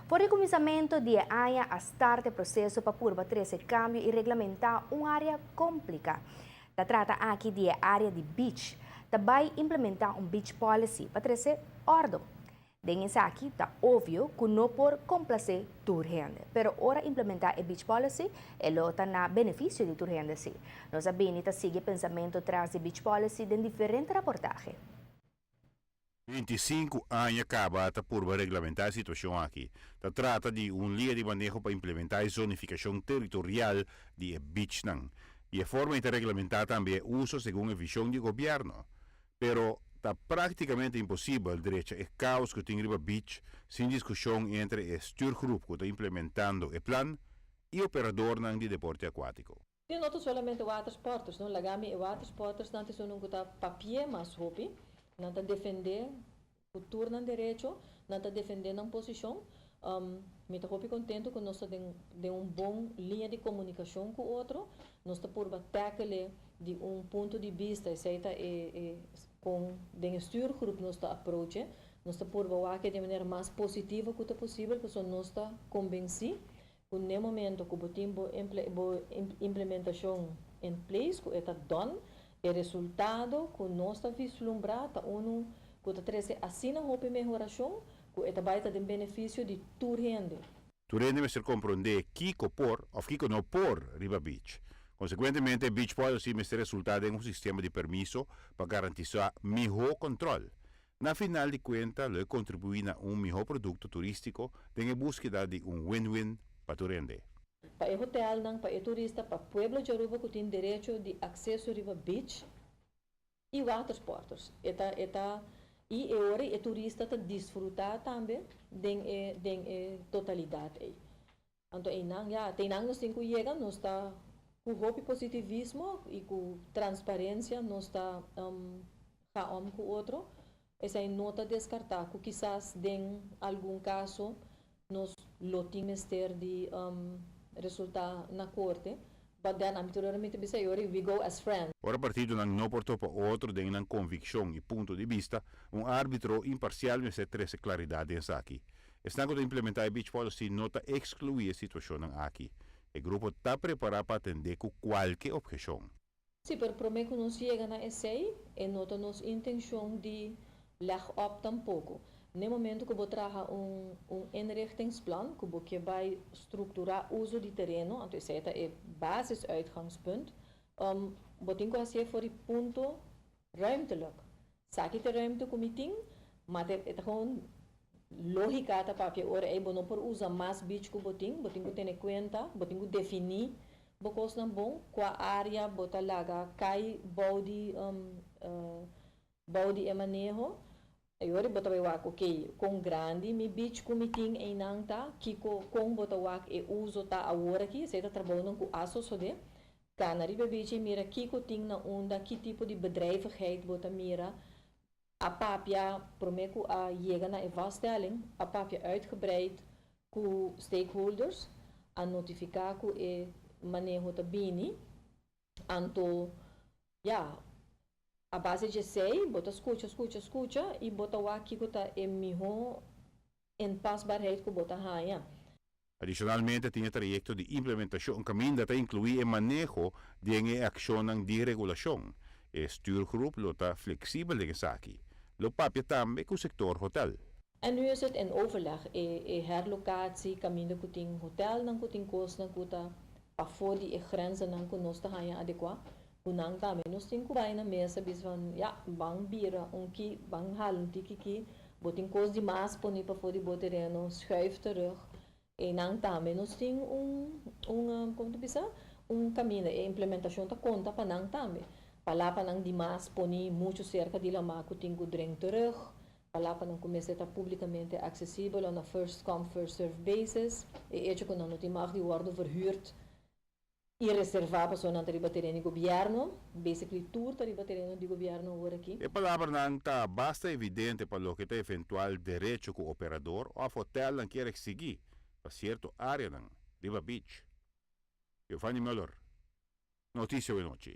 For di cuminsamento di aña a start e proceso pa purba trece cambio y reglamenta un area complica. Ta trata aki di area di beach. Ta bay implementa un beach policy pa trece orden. Den esaki ta obvio cu no por complace tur hende. Pero ora implementa e beach policy, e lo ta na beneficio di tur hende si. Nos a bini ta sigui pensamento tras di beach policy den diferente reportahe. 25 aña caba ta purba reglamenta e situacion aki. Ta trata di un liña di maneho pa implementa e zonificacion territorial di beachnan. Y e forma di reglamenta tambe uso segun e vision di gobierno. Pero ta practicamente imposibel drecha e caos cu tin riba beach sin discusion entre e stuurgroep cu ta implementando e plan y operadornan di deporte acuatico. E no solamente watersporters, no? Lagami e watersporters nan ta un ta papia mas hopi, nan ta defende cultura nan derecho, nan ta defende nan posicion. Mi ta hopi contento cu nos tin un bon liña di comunicacion cu otro, nos ta purba tackle di un punto di bista, esey ta e cu e stuurgroep nos ta approach, nos ta purba wak di manera mas positivo cu ta posibel, pasobra nos ta convenci cu na momento cu bo tin bo implementacion in place, cu ta done, e resultado cu nos ta vislumbra ta uno cu ta trece asina hopi mehoracion, cu ta bay ta den beneficio di tur hende. Tur hende mester comprende kico por of kico no por riba beach. Consecuentemente, beach policy mester resulta den un sistema di permiso pa garantisa miho control. Na final di cuenta, lo contribui na un miho producto turistico den buskeda di un win-win pa tur hende. Pa e hotelnan, pa e turista, pa pueblo di Aruba cu tin derecho di acceso riba beach y watersporters. Eta y e ora e turista ta disfruta tambe den e totalidad ey. Anto, einan, ja, einan nos tin cu yega, nos ta cu hopi positivismo y cu transparencia, nos ta ga om cu otro. Esey no ta descarta cu kisas den algun caso nos lo tin mester di resulta na corte. But then, I'm naturalmente bisa, we go as friends. Ora partidonan no por topa otro den nan conviccion y punto di bista, un arbitro imparcial mester trece claridad den esaki. Esnan cu ta implementa e beach policy no ta exclui e situacion aki. E grupo ta prepara pa atende cu cualkier obhecion. Si, pero prome cu nos yega na esey, e no ta nos intencion di leg op tampoco. Na momento cu bo traha un inrichtingsplan, cu bo bay structura uso di tereno, anto esey ta e basis uitgangspunt, bo tin cu haci for di punto ruimtelijk. Esaki ta ruimte cu mi tin, maar het gewoon logica ta papia ora ey bo no por usa mas beach cu bo tin, bo tin cu tene cuenta, bo tin cu defini bo cosnan bon, cua area bo ta laga cay bou di e maneho. Awor bo ta bay wak, ok, con grandi mi beach cu mi tin einan ta, kiko con bo ta wak e uso ta awor aki, esey ta trabou cu a sosode. Cana riba beach mira kiko tin na unda, ki tipo di bedrijvigheid bo ta mira. A papia prome cu a yega na e vaststelling, a papia uitgebreid cu stakeholders, a notifica cu e maneho ta bini, anto, ja, a base di esey, bo ta scucha, scucha, scucha, y bo ta wak kico ta e miho inpasbaarheid cu bo ta haya. Adicionalmente, tin e trayecto di implementacion caminda ta inclui e maneho di accion di regulacion. E stuurgroep lo ta flexibel den esaki. Lo papia tambe cu sector hotel. En nu is het in overleg. E herlocatie, caminda cu tin hotelnan cu tin cosnan cu ta pafo di e grenzennan cu nos ta haya adecua. Cu nan tambe nos tin cu bay na mesa bis van ja, ban bira un ki, ban hala un tiki ki, bo tin cos di mas poni pafo di bo tereno, schuif terug. Y nan tambe nos tin un, con ta bisa? Un caminda e implementacion ta conta pa nan tambe. Palapanan di mas poni mucho cerca di lama cu tin cu drink terug. Palapanan cuminsa ta publicamente accesibel on a first come, first serve basis. E hecho cu nan no tin mag di worden verhuurd y reserva pa nan riba tereno di gobierno, basically tur ta riba tereno di gobierno awor aki. E palabranan ta basta evidente pa loke ta eventual derecho cu operador of hotelnan kier exigi pa cierto areanan riba beach. Giovanni Muller, Noticia di Nochi.